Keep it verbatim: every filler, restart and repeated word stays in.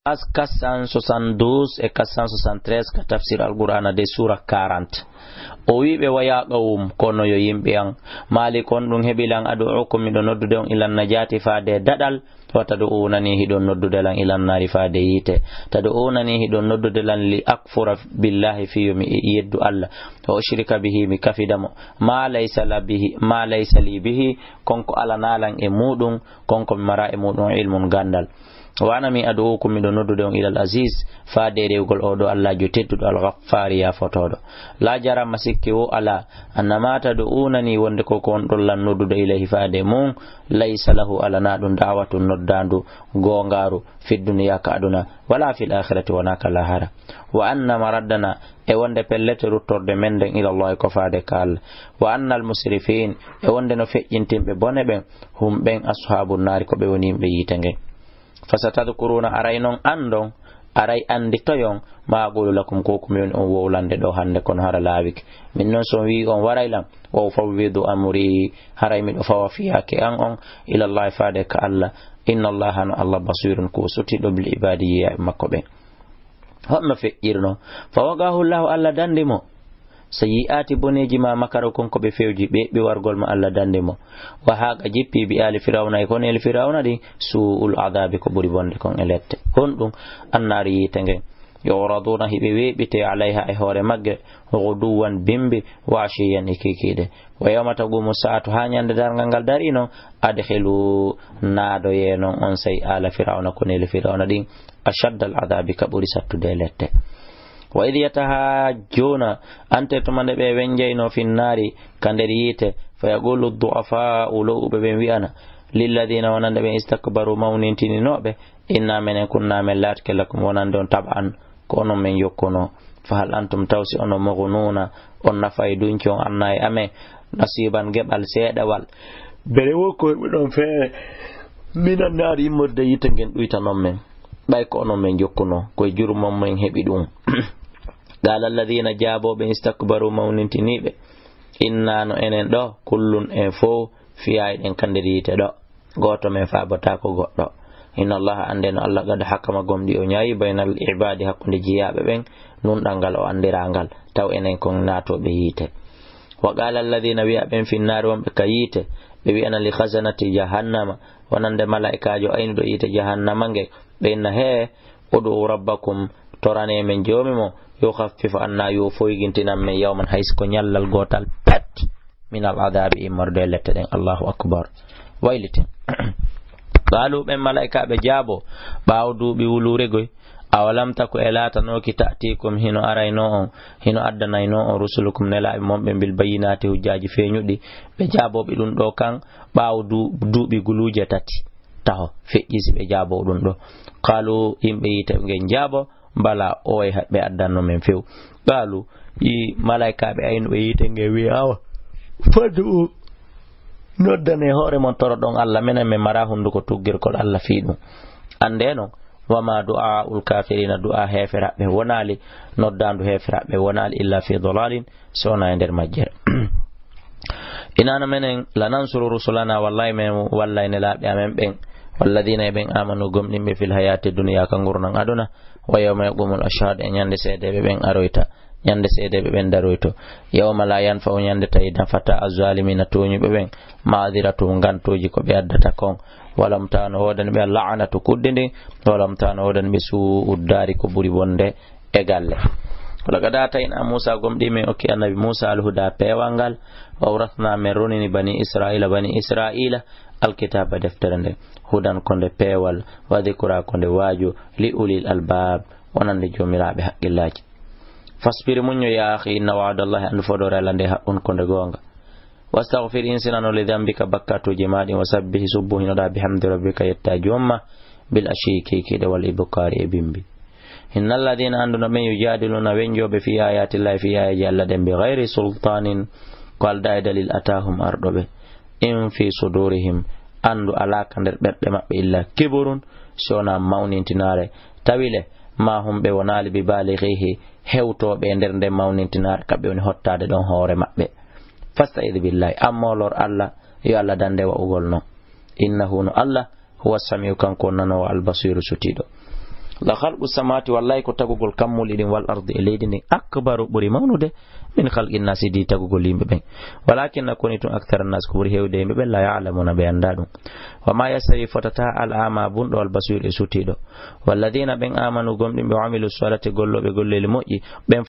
Page quatre cent soixante-douze e quatre cent soixante-treize ka tafsir Alqur'aana de suura quarante. O wi'i ɓe, "Wa yaa qawm, kono yo yimɓe an, maali kon ɗum heɓi lan ad'uukum miɗo noddude on ilan najaati faade daɗal, wa tad'uunani hiɗon noddude lan ilan naari faade yiite. Tad'uunani hiɗon noddude lan li akfura billahi fii yo mi yeddu Allah, wa ushrika bihi mi kafida mo, ma laysa la bihi, ma laysa li bihi, kon ko alanaa lan e muɗum, kon ko mi mara e muɗum ilmun gandal." Wa ana mi ad'uukum miɗo noddude on ilal aziz, faade rewgol oo ɗoo Allaajo tedduɗo al gaffaari yaafotooɗo. La jarama sikke wo alaa, annama tad'uunani wonde ko ko on ɗon lan noddude ilayhi faade mum, laysa lahu alanaa ɗum da'watun noddaandu goongaaru fi duniya ka aduna, wala fil akhirati wonaa ka lahara. Wa anna maraddana e wonde pellet ruttorde men nden ilallahi ko faade ka Allah. Wa anna al musrifin e wonde no feƴƴintinɓe bone ɓen, hum ɓen ashaabun naari ko ɓe woni yimɓe yiite ngen. Fasatadkuruna, aray non andon, aray anditoyon, ma aqulu lakum, ko ko mi woni on wowlande ɗo hande, kono hara laawike. Min non so on wi'i on waray lan, wa ufawwidu amri, haray miɗo fawa fiyake an on, ilallahi faade ka Allah. Inna Allaha no Allah basirun ko sutiɗo bil ibadi yiyaɓe makko ɓen. Honno feƴƴirno? Fa waqahu Allahu, Allah dandi mo. Sayyi'aati boneeji ma makaro kon ko ɓe fewji, ɓe, ɓe wargol ma Allah dandi mo. Wa haaqa jippi bi aali Firawna e kon el Firawna ɗi, su'ul adaabi ko ɓuri bonde kon e lette. Honɗum? Annaari yiite ngen. Yu'raduuna hiɓe weeɓite alayha e hoore magge, ghuduwwan bimbi, wa ashiyan e kiikiiɗe. Wa yawma taqumu sa'atu haa ñande darngal ngal dari non, adkhilu naadoye non on sey aala Firawna kon el Firawna ɗin, ashaddal adaabi ka ɓuri sattude e lette. Wa idh yatahajjuna, ante tuma nde ɓe wenjayno finnaari ka nder yiite, fa yaqulu du'afaa'u, lowɓe ɓen wi'ana, lilladhina, wonande ɓen istakbaru, mawnintininooɓe, inna menen kunna men laatke lakum wonande on taba'an, ko onon men jokkuno. Fa hal antum, taw si onon, mughnuna, on nafay dunki on anna e amen, nasiban, geɓal seeɗawal. Bere wo ko heɓuɗon feere minan naari immorde yiite ngen ɗuytanon men. Ɓay ko onon men jokkuno, koye jurumon men heɓi ɗum. Qala alladhina, jaabooɓe, istakbaru, mawnintiniiɓe, inna, no enen ɗo, kullun, en fow, fiya eɗen ka nder yiite ɗo. Gooto men faabotaako goɗɗo. Inna Allaha, anndeno Allah, qad hakama, gomɗii o ñaayi, baynal ibaadi, hakkunde jiyaaɓe ɓen, nunɗal ngal o anndiraa ngal, taw enen kon naatooɓe yiite. Wa qala alladhina, wi'a ɓen finnaari wonɓe ka yiite, ɓe wi'ana li khazanati jahannama, wonande malaa'ikaajo aynuɗo yiite jahannama nge, ɓe inna, hee, ud'u rabbakum, torane men joomi mo, yukhaffif anna, yo foygintinan men yawman, hay si ko ñallal gootal pet, minal adaabi, immorde e lette ɗen. Allahu akbar. Wayliti. Qaalu, ɓen malaa'ikaaɓe jaabo, ɓaawo duuɓi wuluure goy, awalam taku, e laatanooki, ta'tikum, hino araynoo on, hino addanaynoo on, rusulukum, nelaaɓe mon ɓen, bil bayyinaati, hujjaaji feeñuɗi, ɓe jaabooɓe ɗum ɗo kan, ɓaawo du-, duuɓi guluuje tati. Taho, feƴƴi si ɓe jaaboo ɗum ɗo. Qaalu, yimɓe yiite ngen jaabo, bala, oye ha-, ɓe addanno men few. Qaalu, yi malaa'ikaaɓe aynuɓe yiite ngen wi, awa, fad'u, noddane hoore mon, toroɗon Allah, menen men mara hunduko tuggirkol Allah fii ɗum. Anndee non, wa ma du'aa'ul kaafiriina, du'aa heeferaaɓe wonaali, noddaandu heeferaaɓe wonaali, illa fi dalalin, si wonaa e nder majjere. Inano menen, lanansuru rusulana, wallahi men wallay nelaaɓe amen ɓen, walladina e ɓen amanu gomɗinɓe fil hayati duniya ka ngurnan aduna, wa yawma yaqumul ashhad e ñande seedeɓe ɓen aroyta, ñande seedeɓe ɓen daroyto, yawma la yanfa'u ñande tawi nafata azzalimina tooñuɓe ɓen, ma'dhiratuhum ngantoji ko ɓe addata kon, walam tano woodani ɓe la'natu kudde ndin, walam tano woodani ɓe su'u dari ko ɓuri bonde e galle. Walaqad aatayna Muusa, gomɗii men okki annabi Muusa alhuda peewal ngal, wa awrasna men ronini bani Israila, bani Israila, alkitaba deftere nde, hudan ko nde peewal, wa dhikra ko nde waaju, li ulil albab wonande joomiraaɓe haqqillaaji. Fasbir muñño ya akhi, inna wa'dallahi anndu fodoore Alla nde haqqun ko nde goonga. Wastaghfir, insinano, li dhanbika, bakkatuuji maa ɗin, wa sabbih, subbuhinoɗaa, bihamdi rabbika, yetta joomma, bil ashiyyi, kiikiiɗe, wal ibkaari, e bimbi. Inna alladhina, anndu no ɓen, yujadiluna, wenjooɓe, fi ayatillahi, fi ayaji Alla ɗen, bi ghayri sultanin, ko aldaa e dalil, atahum, arɗo ɓe, in fi sudurihim, anndu alaa ka nder ɓerɗe maɓɓe, illa kiburun, si wonaa mawnintinaare, tawi le, ma hum, ɓe wonaali, bi balighihi, hewtooɓe e nder nden mawnintinaare, kamɓe woni hottaade ɗon hoore maɓɓe. Fasta'id billahi, an moolor Alla, yo Alla dande wa'ugol non. Innahu, no Alla, huwa samiu, kanko woni nanoowo, al basiru, sutiiɗo. La khalqu samawati, wallahi ko tagugol kammuuli ɗin, wal ardi, e leydi ndin, akbaru, ɓuri mawnude, min khalqi nnasi, di tagugol yimɓe ɓen. Walakinna, koni tun, akthara nnasi, ko ɓuri heewde yimɓe ɓen, la ya'lamuna, ɓe annda ɗum. Wa ma yastawi, fotata, al ama, bunɗo, al basiru, e sutiiɗo. Walladina, ɓen, amanu, gomɗinɓe, wa amilu salati, gollooɓe golleeli moƴƴi, ɓen